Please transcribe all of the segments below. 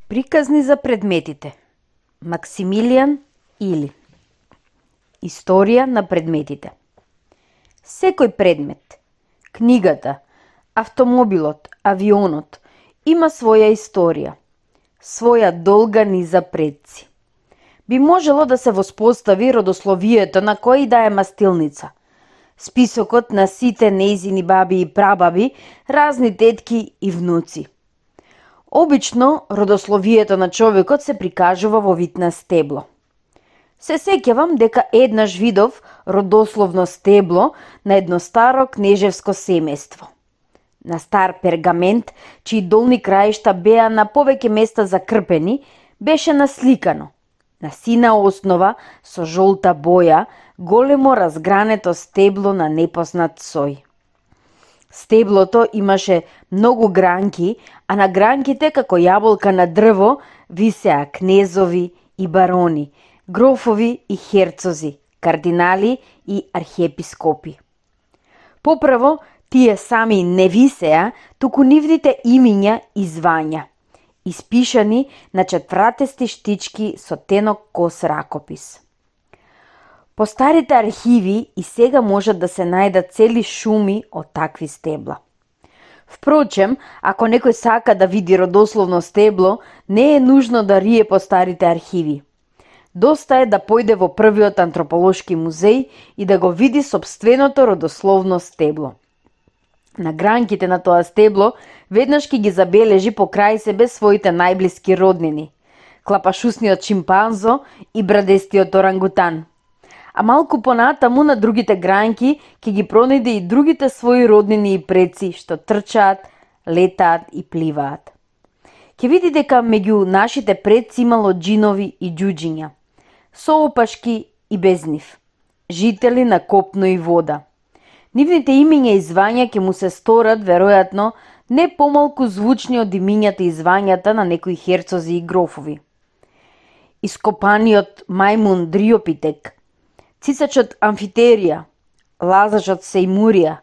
Приказни за предметите. Максимилијан Или. Историја на предметите. Секој предмет, книгата, автомобилот, авионот, има своја историја, своја долга низа предци. Би можело да се воспостави родословието на кој да е мастилница, списокот на сите нејзини баби и прабаби, разни тетки и внуци. Обично, родословието на човекот се прикажува во вид на стебло. Се сеќавам дека еднаш видов родословно стебло на едно старо кнежевско семејство. На стар пергамент, чии долни краишта беа на повеќе места закрпени, беше насликано, на сина основа со жолта боја, големо разгрането стебло на непознат сој. Стеблото имаше многу гранки, а на гранките, како јаболка на дрво, висеа кнезови и барони, грофови и херцози, кардинали и архиепископи. Поправо, тие сами не висеа, туку нивните имиња и звања, испишани на четвратести штички со тенок кос ракопис. По старите архиви и сега можат да се најдат цели шуми од такви стебла. Впрочем, ако некој сака да види родословно стебло, не е нужно да рие по старите архиви. Доста е да појде во првиот антрополошки музеј и да го види сопственото родословно стебло. На гранките на тоа стебло веднаш ќе ги забележи покрај себе своите најблиски роднини – клапашусниот шимпанзо и брадестиот орангутан. А малку понатаму на другите гранки ќе ги пронајде и другите своји роднини и предци што трчаат, летаат и пливаат. Ќе види дека меѓу нашите предци имало џинови и џуџиња, соопашки и без нив, жители на копно и вода. Нивните имиња и звања ќе му се сторат, веројатно, не помалку звучни од имињата и звањата на некои херцози и грофови. Ископаниот мајмун Дриопитек, цицачот Амфитерија, лазачот Сејмурија,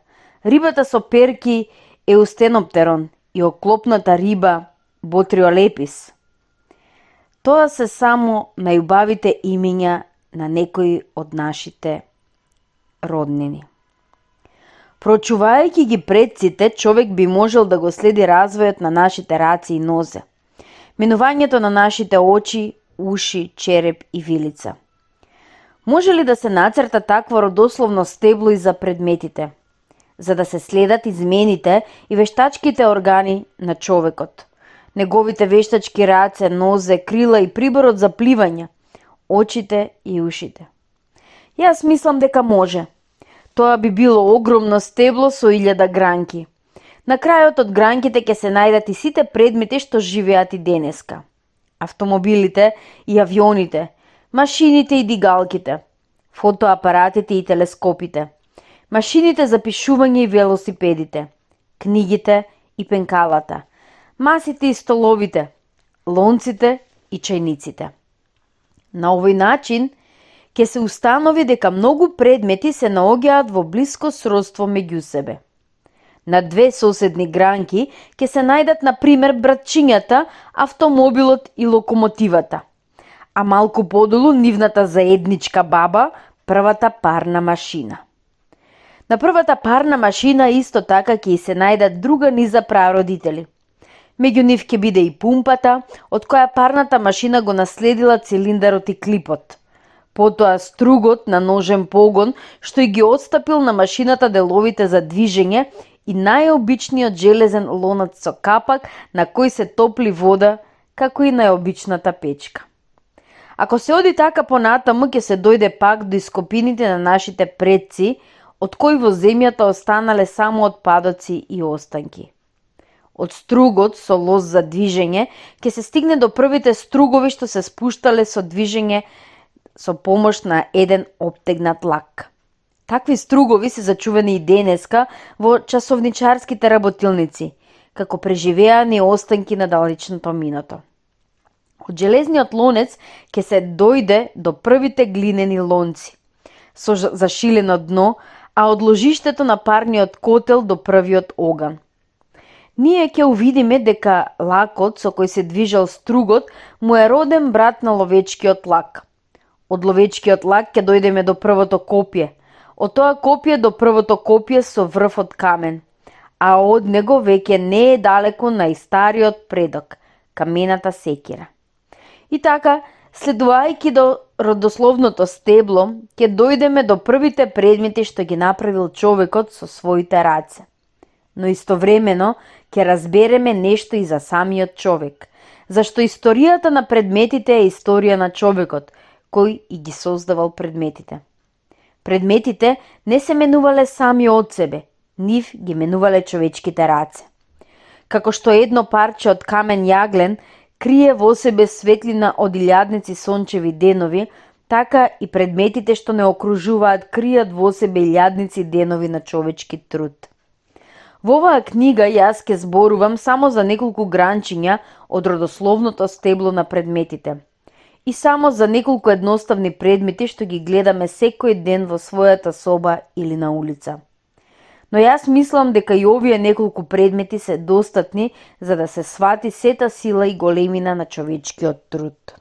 рибата со перки Еустеноптерон и оклопната риба Ботриолепис. Тоа се само најубавите имиња на некои од нашите роднини. Прочувајќи ги предците, човек би можел да го следи развојот на нашите раци и нозе, менувањето на нашите очи, уши, череп и вилица. Може ли да се нацрта такво родословно стебло и за предметите, за да се следат измените и вештачките органи на човекот, неговите вештачки раце, нозе, крила и приборот за пливање, очите и ушите? Јас мислам дека може. Тоа би било огромно стебло со 1000 гранки. На крајот од гранките ќе се најдат и сите предмети што живеат и денеска. Автомобилите и авионите, машините и дигалките, фотоапаратите и телескопите, машините за пишување и велосипедите, книгите и пенкалата, масите и столовите, лонците и чајниците. На овој начин ќе се установи дека многу предмети се наоѓаат во блиско сродство меѓу себе. На две соседни гранки ќе се најдат, на пример, братчињата, автомобилот и локомотивата, а малку подолу нивната заедничка баба, првата парна машина. На првата парна машина исто така ќе се најдат друга низа прародители. Меѓу нив ќе биде и пумпата, од која парната машина го наследила цилиндарот и клипот. Потоа стругот на ножен погон, што и ги отстапил на машината деловите за движење, и најобичниот железен лонаc со капак на кој се топли вода, како и најобичната печка. Ако се оди така понатаму, ќе се дојде пак до ископините на нашите предци, од кои во земјата останале само отпадоци и останки. Од стругот со лоз за движење ќе се стигне до првите стругови што се спуштале со движење со помош на еден обтегнат лак. Такви стругови се зачувани и денеска во часовничарските работилници, како преживеани останки на далечното минато. Од железниот лонец ќе се дојде до првите глинени лонци, со зашилено дно, а од ложиштето на парниот котел до првиот оган. ние ќе увидиме дека лакот со кој се движел стругот му е роден брат на ловечкиот лак. Од ловечкиот лак ќе дојдеме до првото копје, од тоа копје до првото копје со врв од камен, а од него веќе не е далеку најстариот предок, камената секира. И така, следувајќи до родословното стебло, ќе дојдеме до првите предмети што ги направил човекот со своите раце. Но истовремено ќе разбереме нешто и за самиот човек, зашто историјата на предметите е историја на човекот, кој и ги создавал предметите. Предметите не се менувале сами од себе, нив ги менувале човечките раце. Како што едно парче од камен јаглен крие во себе светлина од илјадници сончеви денови, така и предметите што не окружуваат кријат во себе илјадници денови на човечки труд. Во оваа книга јас ќе зборувам само за неколку гранчиња од родословното стебло на предметите и само за неколку едноставни предмети што ги гледаме секој ден во својата соба или на улица. Но јас мислам дека и овие неколку предмети се достатни за да се свати сета сила и големина на човечкиот труд.